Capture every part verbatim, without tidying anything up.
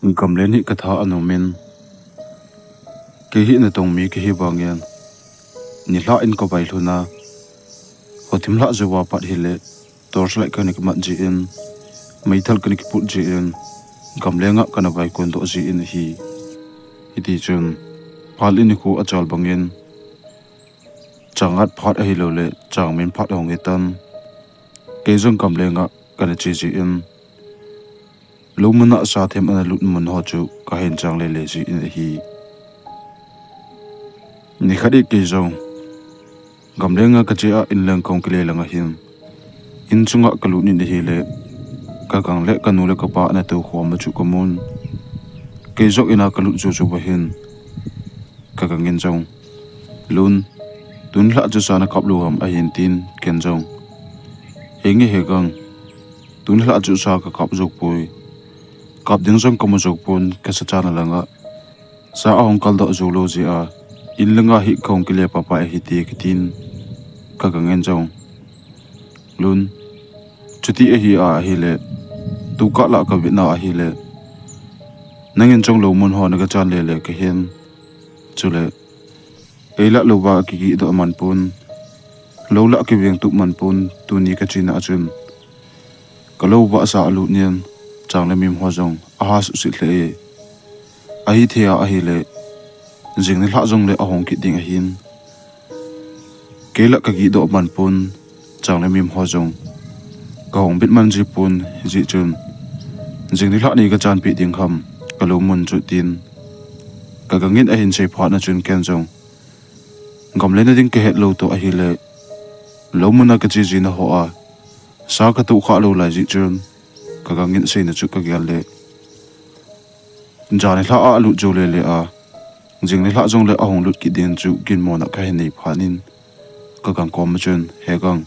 Gamlen hi katha anom in, kei hi natong mi kahi vangin, nilhah in kavai lhun a, khothim lhah jou a pat hile, torchlight kana kimat jin, meithal kana kiput jin, gamlen a kana vaikon doh jin ahi. Hiti chun, phat in nikho achal bangin, chang at phat ahilou le, chang min phat ahung hitan, kei jong gamlen a kana che jin, lou mun a sa them ana lut mun ho chu kahin chang lele jin ahi. Nikhat hi kei jong gamlen a kache a inlang kahung kile lang ahin, in chunga kalut in ahile, kagang le kanu le kapa ana tou khom a chu kamun. Kei jong in a kalut jou jou ahin, kagang in jong, "Lun, tuni lhah chu sa nakap lou ham?" ahin tin, ken jong, "Henge he gang, tuni lhah chu sa kakap jou poi. Kap ding jong kamu jou pon, kasa chan a lang a sa ahung kal doh jou lou jeh a, inlang a hi kahung kile paipai ahi," ti katin, kagang in jong, "Lun, chuti ahi a ahile, tukah lah kavet na ahile, nangin jong lou mun ho naga chan lele kahin. Chule, ei lah lou va kigih doh man pon, lou lah kiveng tup man pon, tuni kachena a chun, kalou va sa alut in, chang le mim ho jong aha suhset lheh e. Ahithei a ahile, jing nilhah jong le ahung kit ding ahin, kei lah kagih doh man pon, chang le mim ho jong kahung bit man ji pon, hijeh chun, jing nilhah nei kachanpi ding ham, kalou mun chu," tin, kagang in ahin sei phat na chun ken jong, "Gamlen a ding kahet lou toh ahile, lou mun a kache jina ho a sa katoh khah lou lai jeh chun, kagang in aseina chu kagel le, jan nilhah a alut jou lele a, jing nilhah jong le ahung lut kit ding chu ginmo na kahin nei phat in, kagang kom a chun, 'He gang,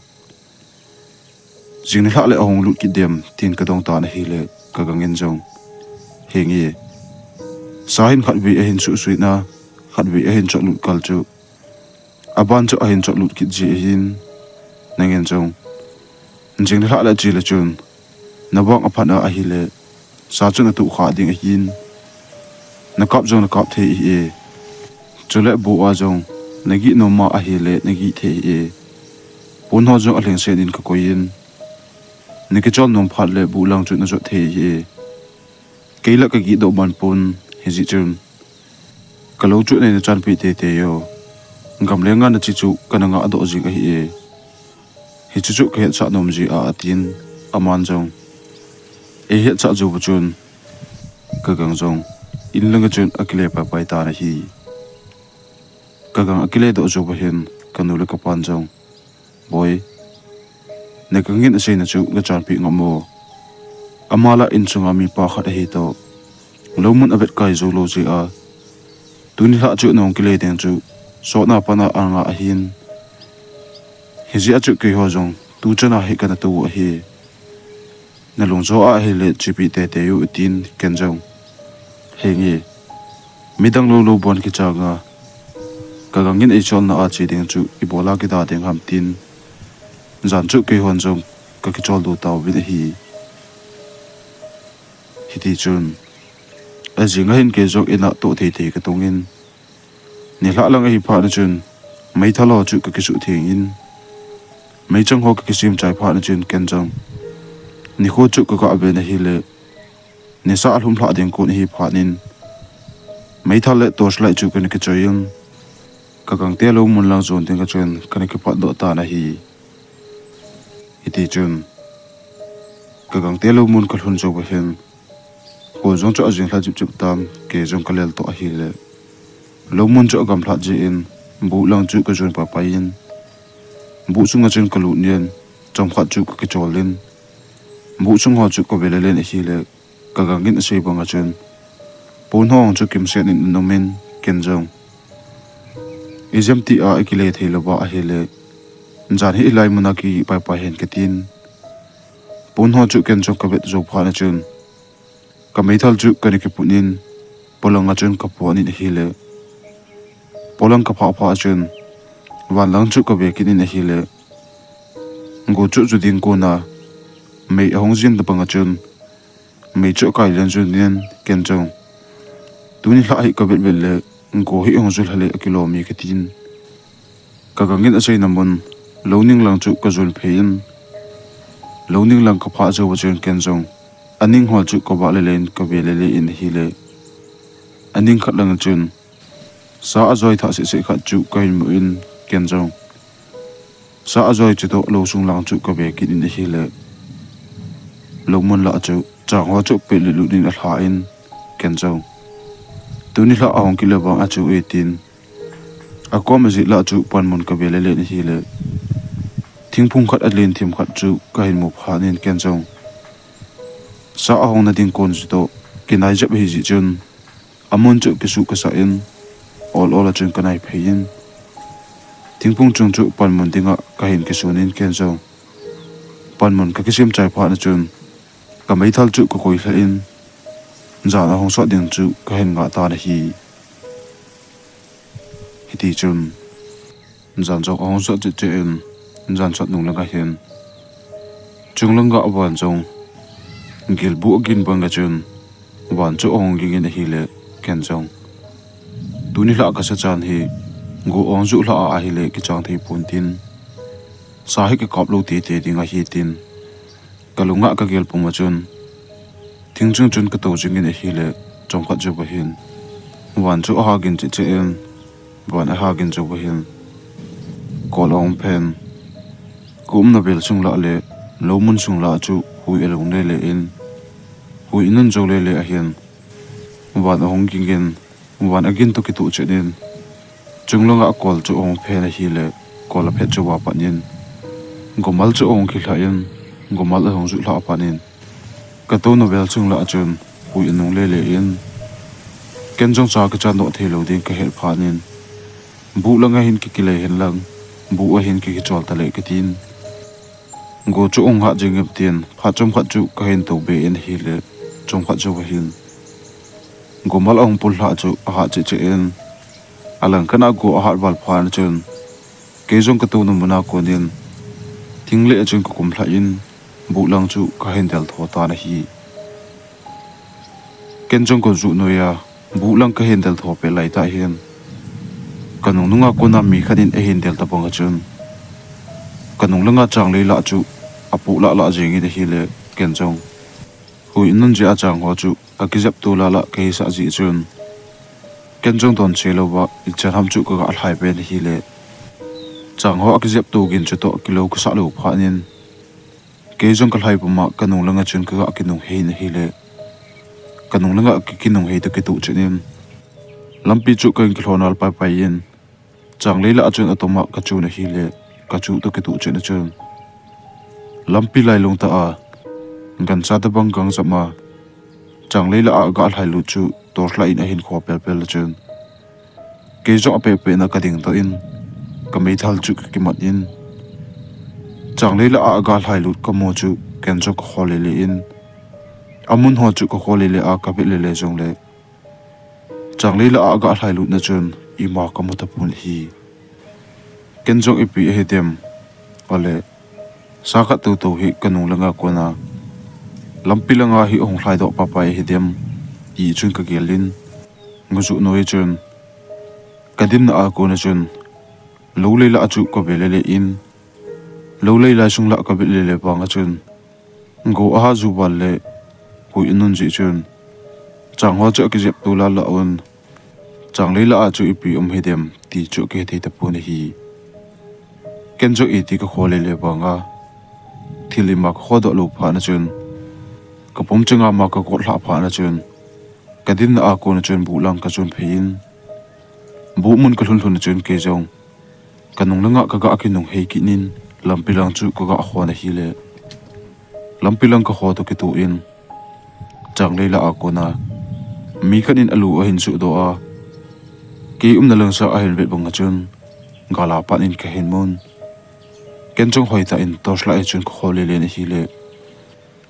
jing nilhah le ahung lut kit dem?' tin kadong tan ahile, kagang in jong, "Henge, sa hin khatvei ahin suhsuh na, khatvei ahin chot lut kal chu, aban chu ahin chot lut kit ji ahin, nangin jong, jing nilhah le che le chun, navang aphat a ahile, sa chu natoh khah ding ahin, nakap jong nakap thei ahi e. Chule buh a jong, nagih nom a ahile, nagih thei ahi e. Pon ho jong alhingset in kakoi in, nakichol nom phat le buh lang chu najot thei ahi e. Kei lah kagih doh man pon, hijeh chun, kalou chu nei nachanpi teitei o. Gamlen a nache chu kana ngah doh jing ahi e. Hichu chu kahetsah nom ji a," atin, aman jong, "Ei hetsah jou va chun," kagang jong, inlang a chun akile paipai tan ahi. Kagang akile doh jou va hin, kanu le kapan jong, "Boi, nagang in aseina chu gachanpi ngam o. Ama lah in chunga mipa khat ahi toh, lou mun avet kai jou lou jeh a, tuni lhah chu nahung kile ding chu sotna pana anga ahin. Hijeh a chu keiho jong tuchan a hi kana tou ahi. Nalung jo a ahile chepi teitei u," atin, ken jong, "Henge, midang lou lou bon kichang a, kagang in eicholna a che ding chu ibola kida ding ham?" tin, jan chu keihon jong kakichol doh tauvin ahi. Hiti chun, ajing a hin kei jong in a toh thei thei katong in, nilhah lang ahi phat na chun, meithal ho chu kakisuh theng in, meichang ho kakisem chai phat na chun, ken jong nikho chu kaga ven ahile, nisa alhum lhah ding kon ahi phat in, meithal le torchlight chu kana kichoi in, kagang te lou mun lang jon ding a chun kana kipat doh tan ahi. Hiti chun, kagang te lou mun kalhun jou va hin, kho jong chu ajing lha chip chip tan, kei jong kalel toh ahile, lou mun chu agamlhat jeh in, buh lang chu kajon paipai in, buh chunga chun kalut in, chomkhat chu kakichol in, buh chung ho chu kave lel in ahile, kagang in asei bang a chun, pon ho chu kimset in anom in, ken jong, "Ijemtia ikile thei lou va ahile, jan hi hilai mun a kigih paipai hen," katin, pon ho chu ken jong kavet jou phat na chun, kameithal chu kana kiput in, polang a chun kapon in ahile, polang kaphah phat a chun, van lang chu kave kit in ahile, go chu chu ding kon a, mei ahung jin tabang a chun, Mei chu akai len chun nin Ken jong, tuni lha hi ka vet vet le, go hi hung jul hale akilo mi katin. Ka gangin aseina mun, lou ning lang chu ka jul phei in, lou ning lang ka phah jou a chun Ken jong, aning hol chu ka vah le le in ka ve le le in ahile, aning khat lang chun, sa ajoi thah seh seh khat chu ka hin mu in Ken jong, sa ajoi chu toh lou sung lang chu ka ve kit in ahile, lou mun lah chu chang ho chu pet le lut in alha in Ken jong, tuni lha ahung kile vang a chu e tin, akom ajit lah chu panmun ka ve le le in ahile, thingphung khat alen thim khat chu ka hin mu phat in Ken jong, sa ahung na ding kon chu toh kinai jep ahi jeh chun, amun chu kisu kasa in, ol ol a chun ka nai phei in, thingphung chung chu panmun dinga ka hin kisun in Ken jong, panmun ka kisem chai phat na chun, ka meithal chu ka koi lha in, jan ahung sot ding chu ka hin ngah tan ahi. Hiti chun, jan jong ahung sot cheh cheh in, jan sot nung langa hin, chung langa van jong, gilbu agin bang a chun, van chu ahung ging in ahile, Ken jong, tuni lha ka sa chan hi, go ahung ju lha a ahile kichang thei pon tin, sa hi ka kap lou tete ding ahi tin, ka lunga ka gel pum a chun, thing chung chun ka to jing in ahile, chomkhat jou va hin, van chu aha gin cheh cheh in, van aha gin jou va hin, kol ahung phen, ka umna vel sung lah le, lou mun sung lah chu hui alung le le in, hui inun jou le le ahin, van ahung ging in, van agin toh kitoh chet in, chung langa kol chu ahung phen ahile, kol aphet chu va pat in, gomal chu ahung kilha in, gomal ahung ju lha pat in, ka tona vel chung lah chun hui anung le le in, Ken jong cha ka chan doh thei lou ding ka het phat in, buh langa hin ki kilei hen lang, buh a hin ki kichol ta le katin, go chu ahung hat jing em tin, phat chomkhat chu ka hin to be in ahile, chomkhat jou va hin, gomal ahung pul lha chu ahat cheh cheh in, alang khat a go ahat val phat na chun, kei jong ka tona mun a kon in, thing le a chun ka kum lha in, buh lang chu ka hin del tho tan ahi. Ken jong ka ju noi a, buh lang ka hin del tho pet lai tah hin, ka nung nunga kona mi khat in ahin del ta bang a chun, ka nung langa changlei lah chu apoh lah lah jing in ahile, Ken jong, hui inun jeh a chang ho chu ka kijep to lah lah ka hisah jeh chun, Ken jong don che louva, ichan ham chu ka ga lhai pen ahile, chang ho akijep to gin chu toh kilou kasah lou phat in, kei jong ka lhai puma ka nung langa chun ka ga kinung hei in ahile, ka nung langa ki kinung hei toh kitoh chet in, lampi chu ka hin kilhon nal pai pai in, changlei lah a chun atoma ka chun ahile, ka chuh toh kitoh chet na chun, lampi lailung tah a, gancha tobang gang jam a, changlei lah a ga lhai lut chu torch light in ahin kho pel pel a chun, kei jong apeh peh na ka ding toh in, ka meithal chu ka kimat in, changlei lah a ga lhai lut ka mu chu Ken jong ka kho le le in, amun ho chu ka kho le le a ka vet le le jongle, changlei lah a ga lhai lut na chun ima ka mu ta pon ahi. Ken jong ipi ahi dem, ale, sa khat tou tou hi ka nung langa kona, lampi langa hi ahung lhai doh pai pai ahi dem, ti chun ka gel in, ka ju noi chun, ka dinna a kona chun, lou lei lah a chu ka ve le le in, lou lei lai sung lah ka vet le le vang a chun, go aha ju val le, hui inun jeh chun, chang ho chu akijep to lah lah un, changlei lah a chu ipi um hi dem ti chu ka hethei ta pon ahi. Ken jong iti ka kho le le vang a, thil ima ka kho doh lou phat na chun, ka pum chunga ma ka got lhah phat na chun, ka dinna a kona chun buh lang ka chun phei in, buh mun ka lhun lhun na chun kei jong, ka nung langa ka ga kinung hei kit in, lampi lang chu ka ga khon ahile, lampi lang ka kho toh kitoh in, changlei lah a kona, mi khat in alu ahin suh doh a, kei umna lang sa ahin vet bang a chun, gal a pat in ka hin mun. Ken jong hoitah in torch light a chun ka kho le le in ahile,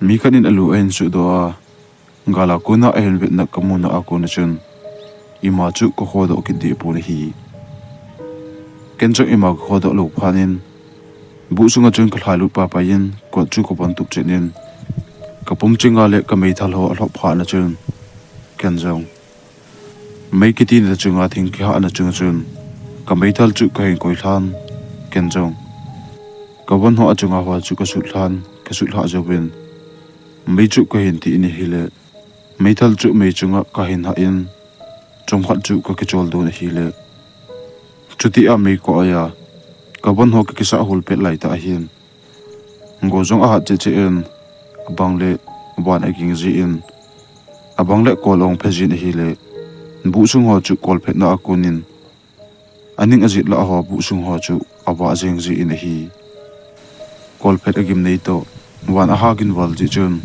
mi khat in alu ahin suh doh a, gal a kona ahin vetna ka muna a kona chun, ima chu ka kho doh kit deh pon ahi. Ken jong ima ka kho doh lou phat in, buh sunga chun ka lhai lut pai pai in, kot chu ka von tup chet in, Kapum chinga le kameithal ho alhop phat na chun, ken jong mei kiti na chunga thing kihah na chunga chun, kameithal chu kahin koi lhan, ken jong kavon ho achunga ho chu kasut lhan, kasut lhah jouvin, mei chu kahin ti in ahile, meithal chu mei chunga kahin hah in, chomkhat chu kakichol don ahile, chutia mei ko aya, kavon ho kakisah hul pet laitah ahin, go jong ahat cheh cheh in, abang le van aging jin, abang le kol ahung phe jin ahile, buh sung ho chu kol phetna a konin, aning ajet lah ho buh sung ho chu avah jeng jin ahi. Kol phet agimnei toh, van aha gin val jeh chun,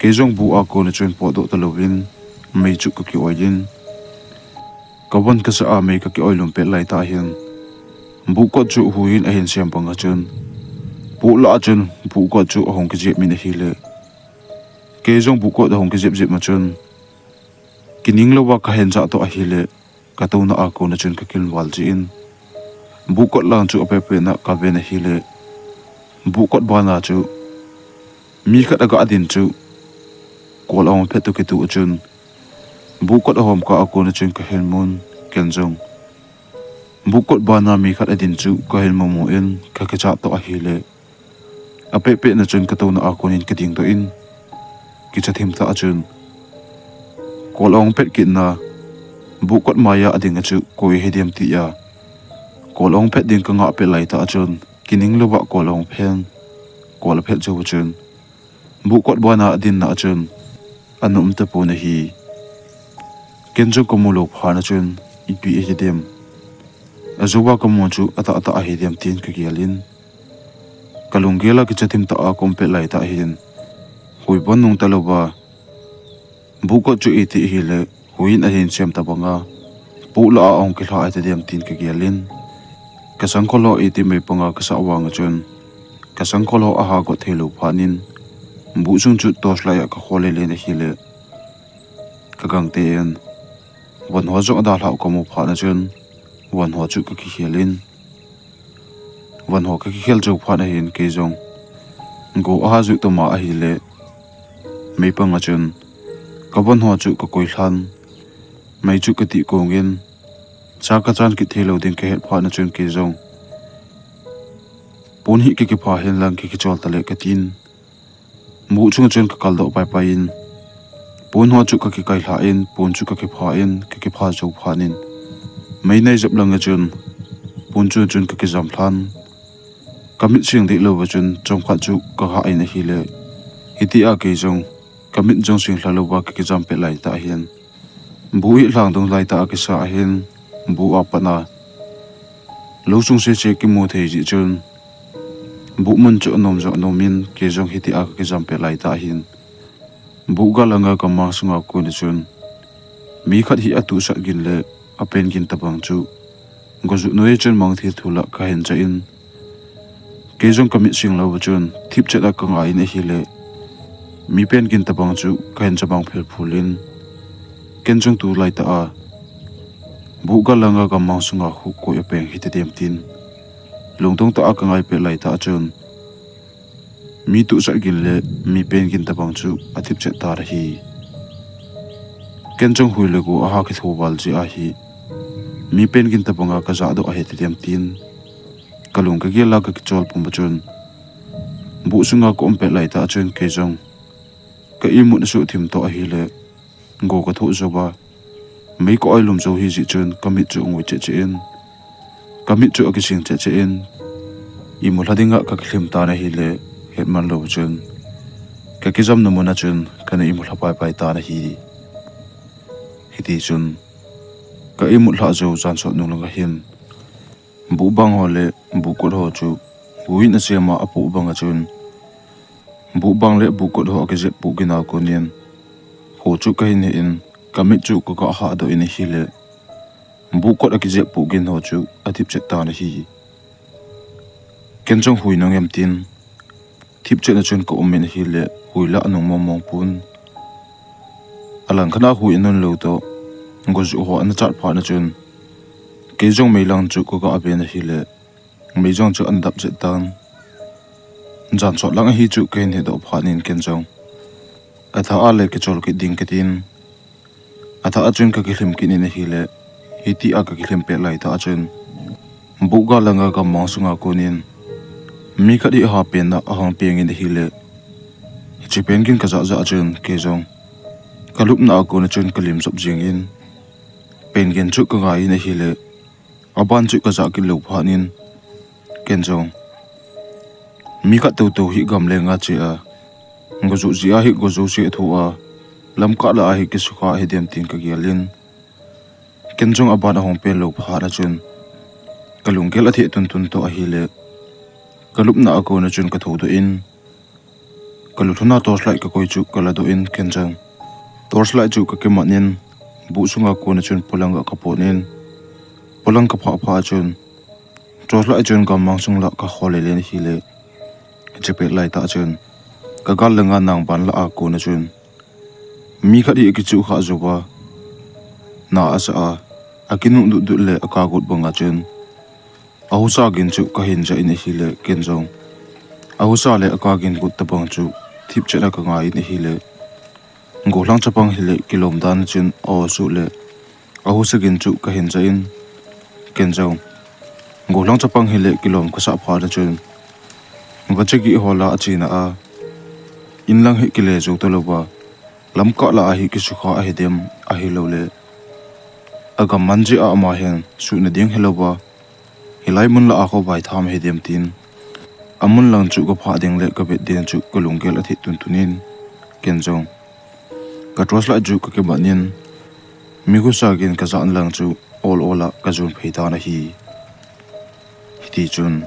kei jong buh a kona chun potdoh talouvin, mei chu kaki-oi in, kavon kasah a mei kaki-oi lum pet laitah ahin, buhkot chu huiyin ahin sem banga chun, poh lah a chun buhkot chu ahung kijep in ahile, kei jong buhkot ahung kijep jep ma chun, kining louva kahin jah toh ahile, katouna a kona chun kakilval jin, buhkot lang chu apehpeh na kaven ahile, buhkot bana chu mi khat aga din chu, kol ahung phet toh kitoh a chun, buhkot ahom kah a kona chun kahin mun, ken jong buhkot bana mi khat adin chu kahin mumu in, kakichat toh ahile, apehpeh na chun katouna a konin kadingdoh in, kicha thim tah a chun, kol ahung phet kitna, buhkot maiya ading a chu koi hidem tia, kol ahung phet ding kangah pet laitah a chun, kining louva kol ahung phen, kol aphet jou a chun, buhkot bana adinna a chun, ana um tapon ahi. Ken jong kamu lou phat na chun, ipi ahidem, ajouva kamu chu atahtah ahidem tin kagel in, kalunggel a kicha thim tah a kaum pet laitah ahin, hui bon nung talouva, buhkot chu iti ahile, huiyin ahin sem tabanga, poh lah a ahung kilha ahitadem tin kagel in, kasangkhol ho iti mei panga kasah vanga chun, kasangkhol ho aha got theilou phat in, buh sung chu torchlight a kakhol lelen ahile, kagangte in, von ho jong adalhah kamu phat na chun, von ho chu kakikhel in, von ho kakikhel jou phat ahin kei jong, go aha ju toma ahile, mei panga chun, kavon ho chu kakoi lhan, mei chu katih kongin, cha kachan kit theilou ding kahet phat na chun kei jong, pon hi kakipha hen lang kakichol tale katin, buh chunga chun kakaldoh paipai in, pon ho chu kakikai lha in, pon chu kakipha in, kakipha jou phat in, mei nai jep langa chun, pon chunga chun kakijam lhan, kamit seng deh louva chun chomkhat chu kagah in ahile, hitia kei jong, kamit jong seng lha louva kakijam pet laitah ahin, buh hi lhangdong laitah a kisa ahin, buh a patna lou sung sese kimu thei jeh chun, buh mun chu anom jong anom in, kei jong hitia kakijam pet laitah ahin, buh gal langa gammang sunga kona chun, mi khat hi atuhsat gin le apen gin tabang chu, gojuh noiya chun mangthil thu lah kahin jah in, kei jong kamit seng louva chun thipchet a kangah in ahile, mi pen gin tabang chu kahin jabang philphul in, ken jong tulaitah a, buh gal langa gammang sunga khu koi apeng hitadem tin, lungdong tah a kangai pet laitah a chun, mi tuhsat gin le mi pen gin tabang chu athipchet tan ahi. Ken jong hui le go aha kitho val jeh ahi, mi pen gin tabanga kajahdoh ahitadem tin, kalung kagel a kakichol pum a chun, buh sunga kaum pet laitah a chun kei jong, ka imut asuh thim toh ahile, go kathoh jouva, mei ka-oi lum jou hijeh chun kamit chu angui cheh cheh in, kamit chu akising cheh cheh in, imut lha dinga kakilhim tan ahile, hetman lou chun, kakijamna muna chun kana imut lha paipai tan ahi. Hitichun, ka imut lhah jou jan sot nung langa hin, buhbang ho le buhkot ho chu huiyin asema apoh banga chun, buhbang le buhkot ho akijep poh gin a konin, kho chu kahin he in, kamit chu kaga hahdoh in ahile, buhkot akijep poh gin ho chu athipchet tan ahi. Ken jong hui nung em tin, thipchet na chun kaum in ahile, hui la anung mongmong pon. Alangkhat a hui anun lou toh, gojuh ho ana chat phat na chun, kei jong meilang chu kaga ven ahile, mei jong chu ana dap chet tan. Jan sot lang ahi chu kahin hedoh phat in ken jong, Atha a le kichol kit ding katin, atha a chun kakilhem kit in ahile, hitia kakilhem pet laitah a chun, buhgal langa gammang sunga konin mi khat hi ahapen a ahung pengin ahile, hiche pen gin kajah jah a chun kei jong kalupna a kona chun kalim jop jengin, pen gin chu kangaiyin ahile, aban chu kajah kit lou phatnin, ken jong mi khat toutou hi gamlenga che a, gojuh jeh a hi go jouse athu a, lamkah lah a hi kisukha ahidem tin kagelin, ken jong aban ahung pen lou phat a chun, kalunggel atheh tuntun toh ahile, kalupna a kona chun kathoudoh in, kalulhuna torchlight kakoi chu kaladoh in ken jong torchlight chu kakimatnin, buh sunga kona chun polang a kapotnin, polang kaphah phah a chun, torchlight chun gammang sung lah kakholele in ahile, hiche pet laitah a chun, kagal langa nangban lah a kona chun, mi khat hi akichuh khah jouva, na asah a, akinuh dut dut le akagot banga chun, ahusa gin chu kahin jah in ahile ken jong, ahusa le aka gin got tobang chu thipchet a kangaiyin ahile, gollhang chapang hile kilom dan a chun a-o suh le ahusa gin chu kahin jah in, ken jong gollhang chapang hile kilom kasah phat a chun, vacha gih ho lah a chena a, inlang hi kile jou talouva, lamkah lah a hi kisukha ahidem, ahiloule, agam man jeh a ama hin suhna ding hilouva, hilai mun lah a khovai tham ahidem tin, amun lang chu kaphah ding le kavet ding chu kalunggel atheh tuntunin, ken jong ka torchlight chu kakimatnin, mi husa gin kajahna lang chu ol ol a kajon phei tan ahi. Hitichun,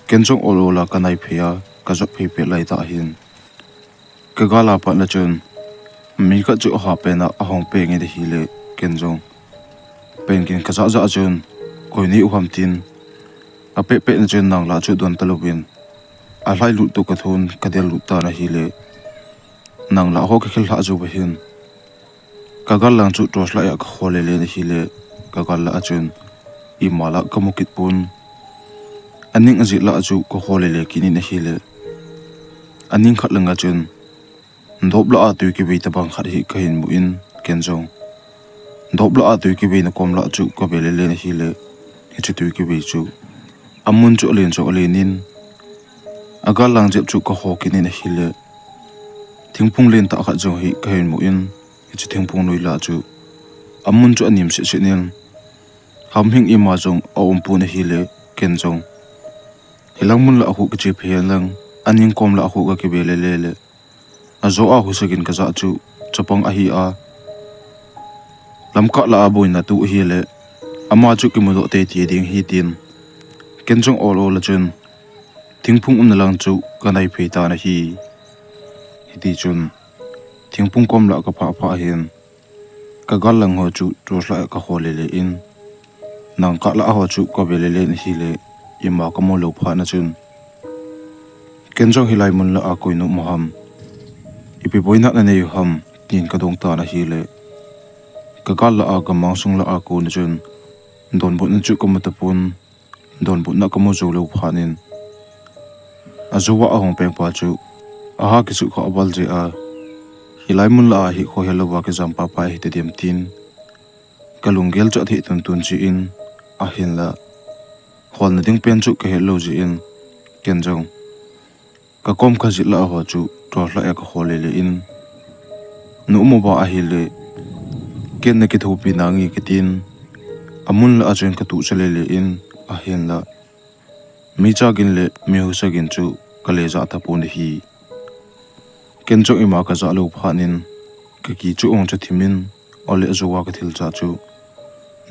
ken jong ol ol a kanai phei a, kajot phei pet laitah hin, kagal a patna chun, mi khat chu ahapen a ahung pengin ahile, ken jong pen gin kajah jah a chun, koi nahiu ham tin, apeh pehna chun nang lah chu don talouvin, alhailut toh kathon kadel lut tan ahile, nang lah ho kakhel lhah jouva hin, kagal lang chu torchlight a kakholele in ahile, kagal lah a chun ima lah kamu kit pon, aning ajet lah a chu kakholele kit in ahile, aning khat langa chun, dop lah a twi kivei tobang khat hi kahin mu in, ken jong dop lah a twi kiveina kom lah chu kavelele in ahile, hiche twi kivei chu amun chu alen jong alenin, agal lang jep chu kakho kit in ahile, thingphung lentah khat jong hi kahin mu in, hiche thingphung noi lah chu amun chu anem setset in, hamhing ima jong aumpon ahile, ken jong hilang mun lah a khu kache phei henlang, aning kom lah a khu kakivelele le, ajo a husa gin kajah chu chapang ahi a, lamkah lah a boina tu ahile, ama chu kimudoh teitei ding ahi tin, ken jong ol ol a chun, thingphung umna lang chu kanai phei tan ahi. Hitichun, thingphung kom lah kaphah phah hin, kagal lang ho chu torchlight a kakholele in, nangkah lah a ho chu kavelele in ahile, ima kamu lou phatna chun, ken jong hilai mun lah a koi naum ham, ipi boina nanei u ham, tin kadong tan ahile, kagal lah a gammang sung lah a kona chun, donbutna chu kamu tapon, donbutna kamu jou lou phatnin, ajouva ahung pengpa chu aha kisukha aval jeh a, hilai mun lah a hi khohel louva kijam papa ahitadem tin, kalunggel chu atheh tuntun jeh in, ahinla, kholna ding pen chu kahet lou jeh in, ken jong kakom kajet lah a ho chu torchlight a kakholele in, naum uva ahile, ken nakithopi nange katin, amun lah a chun katuh chalele in, ahinla, mi cha gin le mi husa gin chu kale jah tapon ahi. Ken jong ima kajah lou phatnin, kaki chu ahung chu thimin, ole ajouva kathil chah chu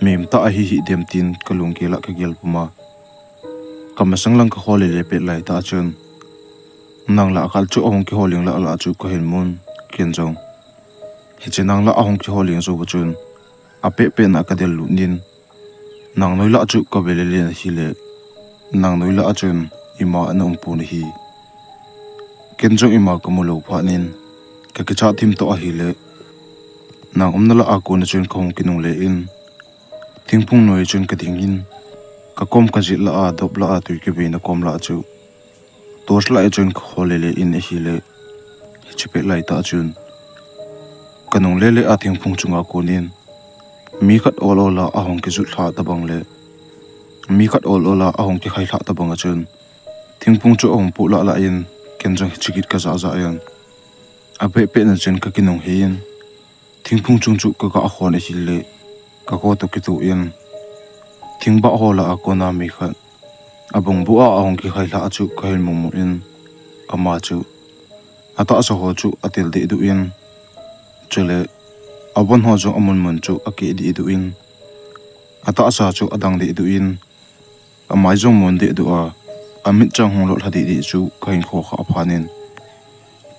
mimtah ahi hidem tin kalunggel a kagel puma, kamasang lang kakholele pet laitah a chun, nang lah kal chu ahung kiholing lah lah chu kahin mun, ken jong hiche nang lah ahung kiholing jouva chun, apeh pehna kadel lut in, nang noi lah chu kavelele in ahile, nang noi lah a chun ima ana umpon ahi. Ken jong ima kamu lou phatnin, kakichat thim toh ahile, nang umna lah a kona chun kahung kinungle in, thingphung noi chun kadingin, kakom kajet lah a dop lah a twi kiveina kom lah chu torchlight a chun kakholele in ahile, chepet laitah chun, kanung lele a thingphung chunga konin mi khat ol ol a ahung kijut lha tabang le mi khat ol ol a ahung kikhai lha tabang a chun, thingphung chu ahung puh lah lah in, ken jong hiche gin kajah jah in, abeh pet na chun kakinung hin, thingphung chung chu kaga khon ahile, kakho toh kitoh in, thingbah ho lah a kona mi khat abung bu a ahung kikhai lha chu kahin mumu in, ama chu atahsa ho chu atel deh duh in, chule abon ho jong amun mun chu akeh deh duh in, atahsa chu adang deh duh in, amai jong mun deh duh a, amit chang hung lot lha deh deh chu kahin kho kha phat in,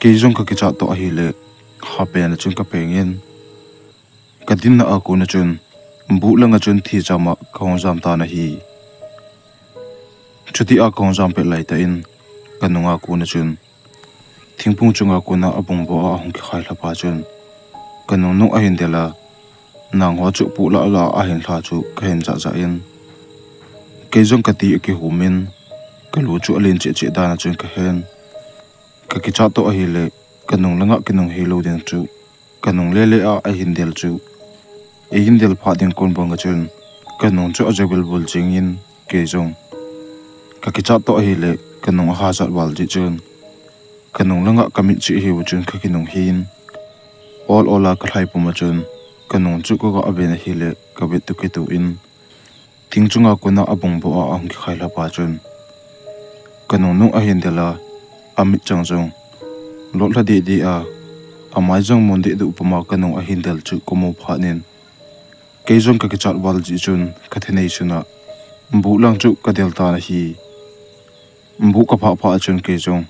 kei jong kakichat toh ahile, hapen a chun kapeng in, kadinna a kona chun, buh langa chun thicham a kahung jam tan ahi. Chuti a kahung jam pet laitah in, kanung a kona chun, thingphung chunga kona abung bu a ahung kikhai lha pa chun, kanung nung ahin del a, nang ho chu puh lah lah a ahin lha chu kahin jah jah in, kei jong kati akihum in, kalu chu alen cheh cheh dan a chun kahen, kakichat toh ahile, kanung langa kinung hilou ding chu, kanung lele a ahin del chu, eihin del phat ding kon bang a chun, kanung chu aja bulbul jing in, kei jong kakichat toh ahile, kanung ahasat val jeh chun, kanung langa kamit cheh hiu chun kakinung hin, ol ol a kalhai pum a chun, kanung chu kaga ven ahile, kavet toh kitoh in, thing chunga kona abung bu a ahung kikhai lha pa chun, kanung nung ahin del a, amit chang jong lot lha deh deh a, amai jong mun deh duh pum a kanung ahin del chu kamu phat in, kei jong kakichat val jeh chun kathanei chun a, buh lang chu kadel tan ahi. Buh kaphah phah a chun kei jong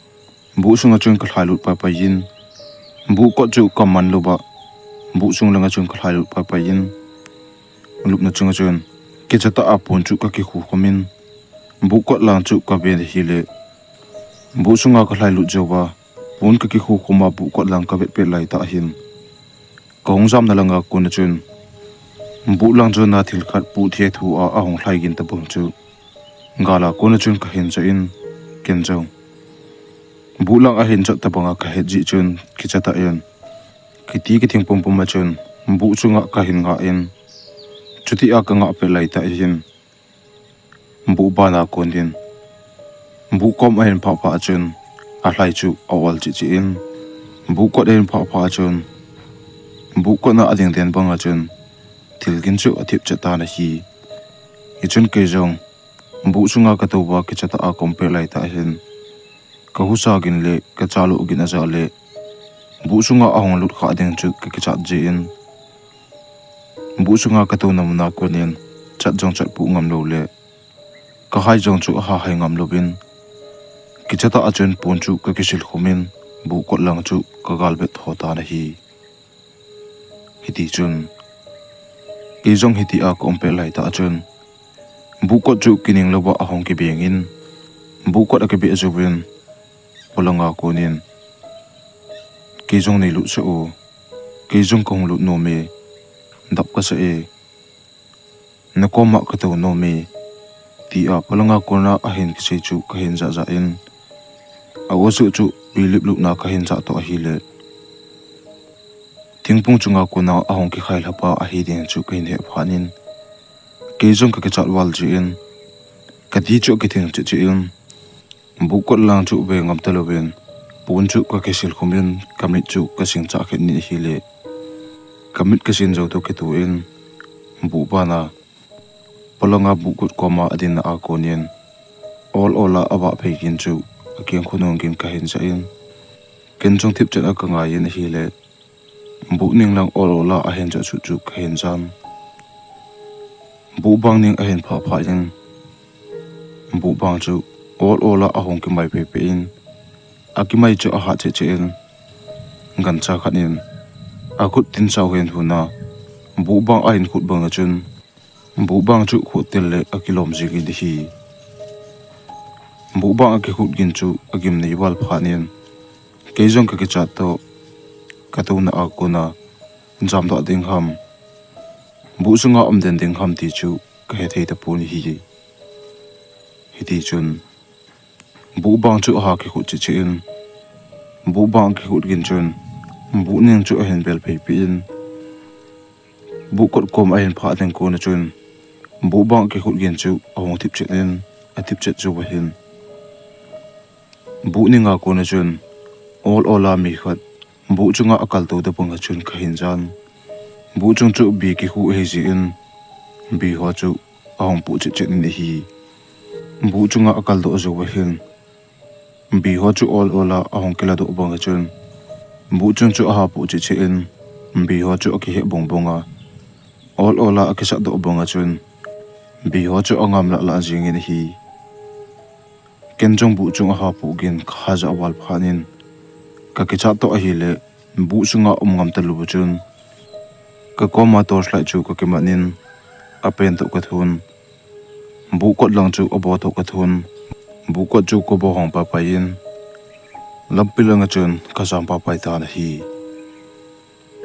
buh sunga chun kalhai lut pai pai in, buh kot chu kaman lou va, buh sung langa chun kalhai lut pai pai in, lupna chunga chun kichatah a pon chu kakikhu khum in, buh kot lang chu kaven ahile, buh sunga kalhai lut jou va, pon kakikhu khum a buh kot lang kavet pet laitah hin, kahung jamna langa kona chun, buh lang jona thil khat puh thethu a ahung lhai gin tabang chu, gal a kona chun kahin jah in, ken jong buh lang ahin jot tabang a kahet jeh chun kichatah in, kiti kithing pum pum a chun, buh chunga kahin ngah in, chuti a kangah pet laitah hin, buh ban a konin, buh kom ahin phah phah a chun, alhai chu aol cheh cheh in, buh kot ahin phah phah a chun, buh kot na ading den bang a chun, thil gin chu athip chet tan ahi. Hichun kei jong buh sunga katou va kichatah a kaum pet laitah hin, kahusa gin le kachalo gin ajah le, buh sunga ahung lut kha ding chu kakichat jeh in, buh sunga katouna mun a konin, chat jong chat poh ngam lou le, kahai jong chu ahahai ngam louvin, kichatah a chun pon chu kakisil khum in, buh kot lang chu kagal vet tho tan ahi. Hiti chun, kei jong hiti a kaum pet laitah a chun, buh kot chu kining lou va ahung kibeng in, buh kot akibeh jouvin, polanga konin, kei jong neilut sah o, kei jong kahung lut nom e, dap kasah e, nakoma katou nom e, tia polanga kona ahin kisei chu kahin jah jah in, a-o suh chu pilip lupna kahin jah toh ahile, thingphung chunga kona ahung kikhai lha pa ahi ding chu kahin he phat in, kei jong kakichat val jeh in, kati chu akithing cheh cheh in, buh kot lang chu ve ngam talouvin, pon chu kakisil khum in, kamit chu kasing chah khet in ahile, kamit kasin jou toh kitoh in, buh ban a, polanga buh kot koma adinna a konin, ol ol a avah phei gin chu, akeng khonung gin kahin jah in, ken jong thip chet a kangai in ahile, buh ning lang ol ol a ahin jah suh chu kahin jan. Buh bang ning ahin phah phah in, buh bang chu ol ol a ahung kimai pei pei in, akimai chu ahah cheh cheh in, gancha khat in akhut tinsau hen hun a, buh bang ahin khut bang a chun, buh bang chu khut tel le akilom jing in ahi. Buh bang akikhut gin chu agimnei val phat in, kei jong kakichat toh, katouna a kona jamdoh ding ham, buh sunga um den ding ham ti chu kahethei tapon ahi. Hiti chun, buh bang chu aha kikhut cheh cheh in, Buh bang akikhut gin chun, buh ning chu ahin bel phei peh in, buh kot kom ahin phah ding kon a chun, buh bang akikhut gin chu ahung thip chet in, athip chet chu ahin. Buh ning a kon a chun, ol ol a mi khat, buh chunga akal to da bang a chun kahin jan. Buh chung chu bi kikhu ahi jeh in, bi ho chu ahung puh chet chet in ahi. Buh chunga akal doh jou ahin, bi ho chu ol ol a ahung kila doh bang a chun, buh chung chu aha puh chet chet in, bi ho chu akiheh bong bong a, ol ol a akisat doh bang a chun, bi ho chu angam lah lah jing in ahi. Ken jong buh chung aha puh gin kaha ja val phat in, kakichat toh ahile, buh sunga um ngam talou a chun, kakoma torchlight chu kakiman in, apen toh kathun. Buh kot lang chu abo toh kathun. Buh kot chu kabo hong pai pai in, lampi lang a chun kajam pai pai tan ahi.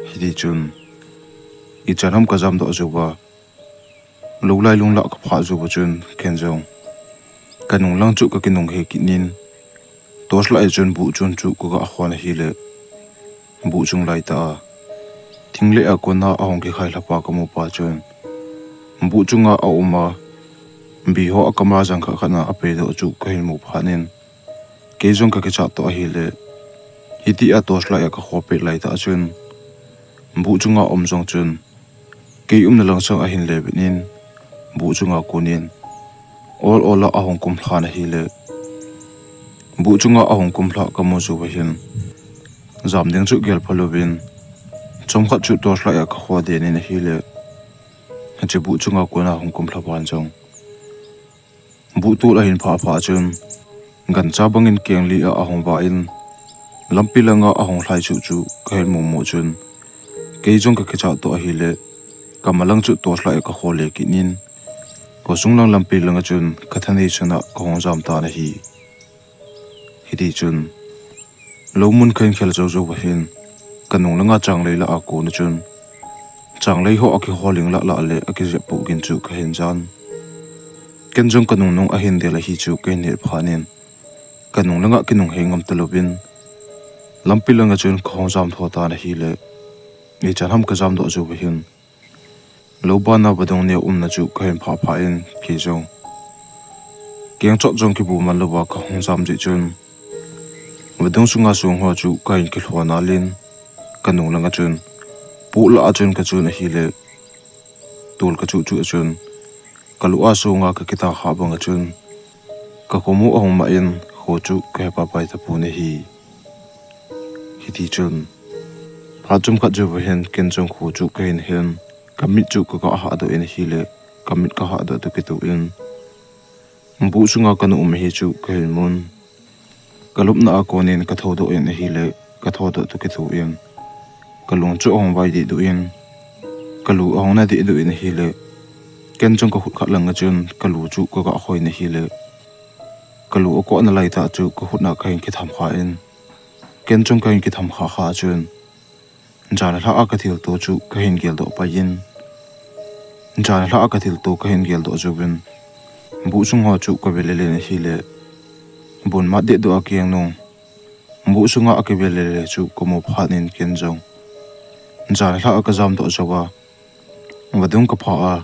Hiti chun, ichan ham kajam doh jou va, lou lai lung lah kaphah jou va chun ken jong, kanung lang chu kakinung hei kit in, torchlight a chun buh chung chu kaga khon ahile, buh chung lai tah a, thingleh a kon a ahung kikhai lhapa kamu pa chun, buh chunga aum a, bi ho akam a jang khat khat a apei doh chu kahin mu phat in, kei jong kakichat toh ahile, hiti a torchlight a kakho pet lai tah a chun, buh chunga um jong chun, kei umna lang sang ahin le vet in, buh chunga kon in, ol ol a ahung kumlhan ahile, buh chunga ahung kumlha kamu jou va hin, jam ding chu gel pha louvin, chomkhat chu torchlight a kakho den in ahile, hiche buh chunga kon a hung kumlha pan jong, buh tol ahin phah phah chun, gancha bang in keng li a ahung va in, lampi lang a ahung lhai chu chu kahin mu mu chun, kei jong kakichat toh ahile, kamalang chu torchlight a kakho le kit in, khosung lang lampi lang a chun kathanei chun a kahung jam tan ahi. Hiti chun, lou mun kahin khel jou jou va hin, kanung lang a changlei lah a kon a chun, changlei ho akiho ling lah lah le akijep poh gin chu kahin jan. Ken jong kanung nung ahin del ahi chu kahin het phat in, kanung lang a kinung hei ngam talouvin, lampi lang a chun kahung jam tho tan ahile, ichan ham kajam doh jou va hin, lou ban a vadung neo umna chu kahin phah phah in kei jong, keng chot jong kibu man louva kahung jam jeh chun, vadung sunga song ho chu kahin kilhon nal in, kanung lang a chun, poh lah a chun kachun ahile, tol kachuh chuh a chun, kalu a song a kakitah kha bang a chun, kakhomu ahung mah in, kho chu kahe pai pai tapon ahi. Hiti chun, phat chomkhat jou va hin ken jong kho chu kahin hen, kamit chu kaga hahdoh in ahile, kamit kahahdoh toh kitoh in, buh sunga kana um ahi chu kahin mun. Kalupna a kon in kathoudoh in ahile, kathoudoh toh kitoh in, kalung chu ahung vai dehduh in, kalu ahung na dehduh in ahile, ken jong kakhut khat lang a chun kalu chu kaga khoi in ahile, kalu akoh nalai tah chu kakhut a kahin kitham kha in, ken jong kahin kitham kha kha chun, jan lhah a kathilto chu kahin geldoh pai in, jan lhah a kathilto kahin geldoh jouvin, buh sung ho chu kave lele in ahile, bun mat dehduh a keng nung, buh sunga akive lele chu kamu phat in ken jong, jan lhah a kajam doh jouva, vadung kaphah a,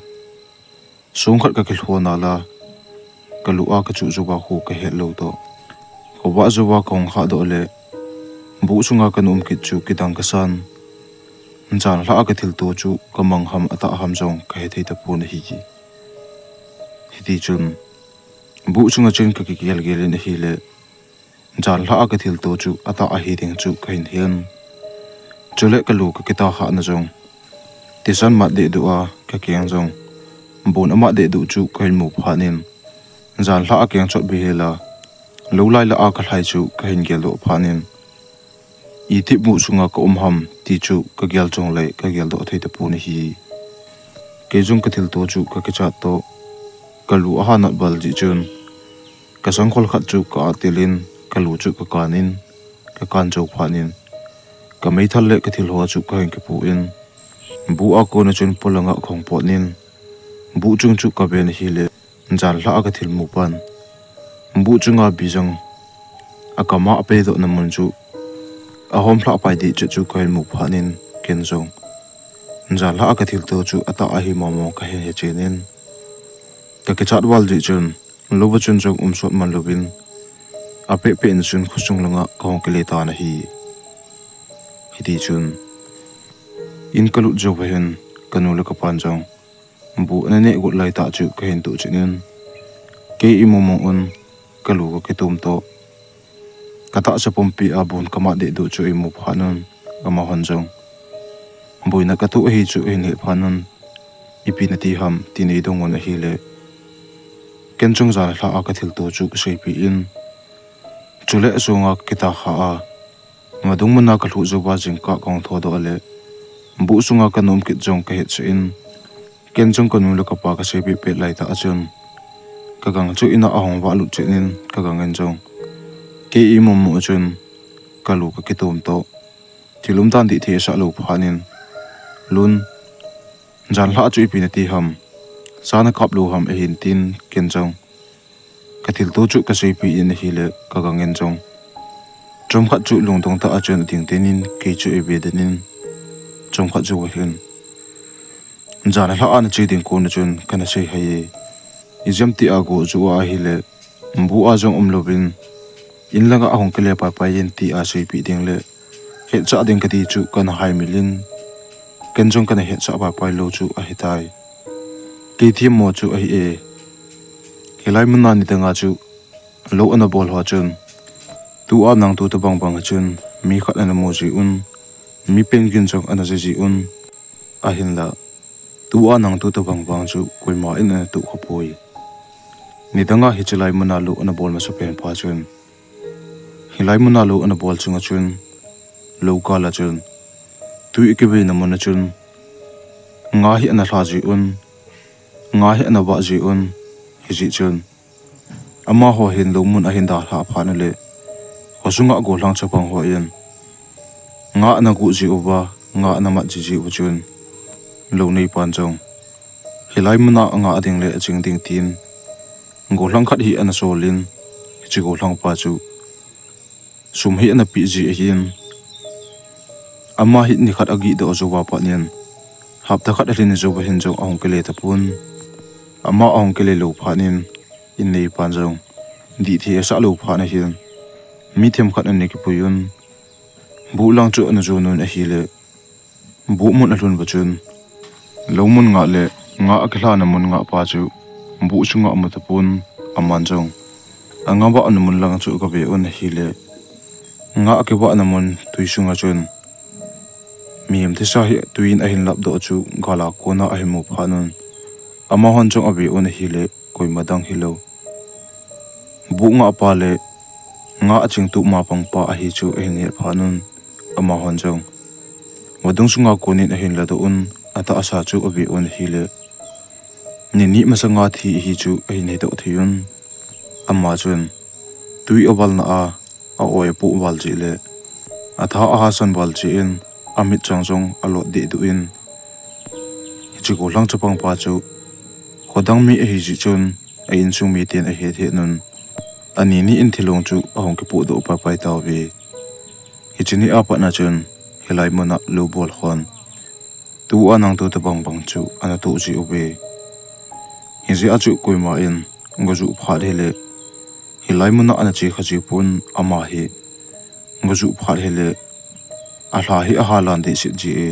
song khat kakilhon nal a, kalu a kachuh jouva kho kahet lou toh, khovah jouva kahung khahdoh le, buh sunga kana um kit chu kidang kasan, jan lhah a kathilto chu kamang ham atah ham jong kahethei tapon ahi. Hiti chun, buh sunga chun kakigel gel in ahile, jan lhah a kathilto chu atah ahi ding chu kahin hen. Chule kalu kakitah khahna jong, tisan mat dehduh a kakeng jong, bun amat dehduh chu kahin mu phat in, jan lhah a keng chot behseh a, lou lai lah a kalhai chu kahin geldoh phat in, itih buh sunga kaum ham ti chu kagel chungle kageldoh thei tapon ahi. Kei jong kathilto chu kakichat toh, kalu aha nat val jeh chun, kasangkhol khat chu ka-at til in, kalu chu kakan in, kakan jou phat in, kameithal le kathil ho chu kahin kipu in, buh a kon a chun polang a kahung pot in, buh chung chu kaven ahile, jan lhah a kathil mu pan, buh chunga bi jang akam a apeidohna mun chu ahom lhah pai ding chu chu kahin mu phat in ken jong jan lhah a kathilto chu atah ahi mong mong kahin he chen in, kakichat val jeh chun lou a chun jong um sot man louvin, apeh peh in chun khosung langa kahung kile tan ahi. Hiti chun in kalut jou va hin kanu le kapan jong bu ana neh got lai tah chu kahin toh chen in, kei imong mong un kalu kakitom toh katahsa pumpi a bun kamat deh doh chu eimu phat un, amahon jong boina katoh ahi chu ahin he phat un, ipi nati ham tin eidong un ahile, ken jong jan lhah a kathilto chu kaseipeh in, chule sunga kakitah kha a, vadung muna kalhuh jouva jingkah kahung thodoh le, bu sunga kanom kit jong kahetsah in, ken jong kanu le kapa kaseipeh pet lai tah a chun kagang chu ina ahung vahlut chen in kagang in jong kei imong mong a chun kalu kakitom toh thil umdan dih thei asah lou phat in, Lun, jan lhah chu ipi nati ham, sa nakap lou ham ahin tin ken jong kathilto chu kaseipeh in ahile kagang in jong chomkhat chu lungdong tah a chun ading ten in kei chu eive den in, chomkhat jou va hin jan lhah a nache ding kon a chun kana seihai e. Ijemtia go chu ahile, bu a jong um louvin, in langa ahung kile pai pai in tia seipeh ding le hetsah ding kati chu kana haimil in, ken jong kana hetsah pai pai lou chu ahitai. Kei themmo chu ahi e. Hilai muna nidanga chu lou ana bol ho chun, tua nangtou tobang bang a chun mi khat ana mu ji un, mi pengin jong ana je ji un, ahinla tua nangtou tobang bang chu koima in ana toh khapoi. Nidanga hiche lai muna lou ana bol masapen pa chun, hilai muna lou ana bol chunga chun, lou kal a chun, tui akiveina mun a chun nga hi ana lha ji un, nga hi ana vah ji un, hijeh chun amaho hin lou mun ahin dalhah phat ule, khosunga gollhang chapang hon nga ana guh ji uva, nga ana mat ji ji uva chun, lou neipan jong hilai muna anga ding le aching ding tin gollhang khat hi ana sol in, hiche gollhang pa chu sum hi ana peh ji ahin, ama hi nikhat agihdoh jouva pat in, hapta khat alhin jouva hin jong ahung kile tapon, ama ahung kile lou phat in, in neipan jong dih thei asah lou phat ahin, mi themkhat ana kipui un, bu lang chu ana jon un ahile, bu mun alhun va chun, lou mun nga le nga akilhahna mun nga pa chu bu sunga amu tapon, aman jong anga vahna mun lang chu agave un ahile, nga akivahna mun tui sunga chun mihem thisa hi tui in ahin lapdoh chu gal a kona ahin mu phat un, amahon jong ave un ahile, koima dang hilou, bu nga pa le nga achingtup ma pang pa ahi chu ahin het phat un, amahon jong vadung sunga kon in ahin ladoh un, atahsa chu ave un ahile, ni ni masanga thi ahi chu ahin hedoh thei un. Ama chun tui avalna a, a-oi apoh val jeh le atha ahasan val jeh in, amitchang jong alot dehduh in, hiche gollhang chapang pa chu khodang mi ahi jeh chun, a insung miten ahet het un, ani ni in thilong chu ahung kipohdoh pai pai tauve. Hiche ni a pat na chun hilai muna lou bol hon tua nangtou tobang bang chu ana toh ji uve. Hijeh a chu koima in gajuh phat hile, hilai muna ana che kha ji pon, ama hi gajuh phat hile alha hi ahalan dehset ji e.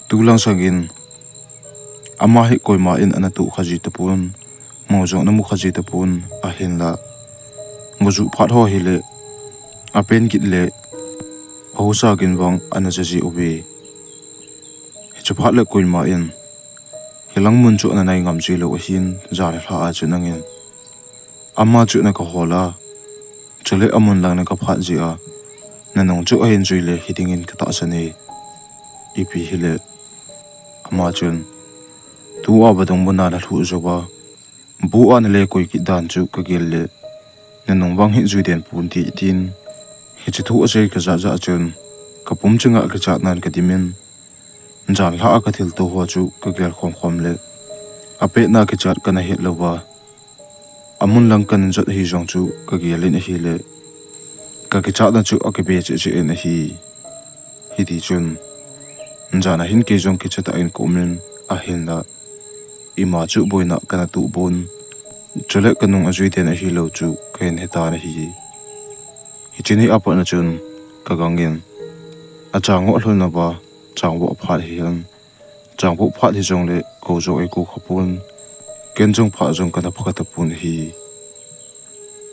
Tulang sangin ama hi koima in ana toh kha ji tapon, mu jong ana mu kha ji tapon, ahinla gajuh phat ho hile apen kit le ahusa gin vang ana ja ji uve. Hiche phat le koima in hilang mun chu ana nai ngam ji lou ahin, jan lhah a chun angin, ama chu naka hol a, chule amun lang naka phat jeh a, nanung chu ahin jui le hiding in katahsan e. Ipi hile, ama chun, tua vadung muna nalhuh jouva, bu a nale koi kit dan chu kagel le, nanung vang hi jui den pon tin, hiche thu asei kajah jah chun, kapum chenga kichat nan kadim in, jan lhah a kathilto ho chu kagel khom khom le, apetna kichat kana het louva, amun lang kana jot ahi jong chu kagel in ahile, Ka kichatna chu akibe cheh cheh in ahi. Hiti chun, jan a hin kei jong kichat tah in ka um in, ahinla ima chu boina kana tuh pon. Chule ka nung ajui den ahilou chu ka hin hetan ahi. Hiche ni a pat na chun ka gang in, achang ho lhun na va, chang vo phat hi hen. Chang vo phat hi jongle kou jong ei kou kha pon. Ken jong phat jong kana pha kha ta pon ahi.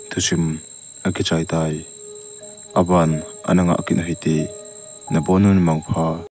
Thusim akichai tai. Aban ana ngah kit u hite. Nabonun mangpha.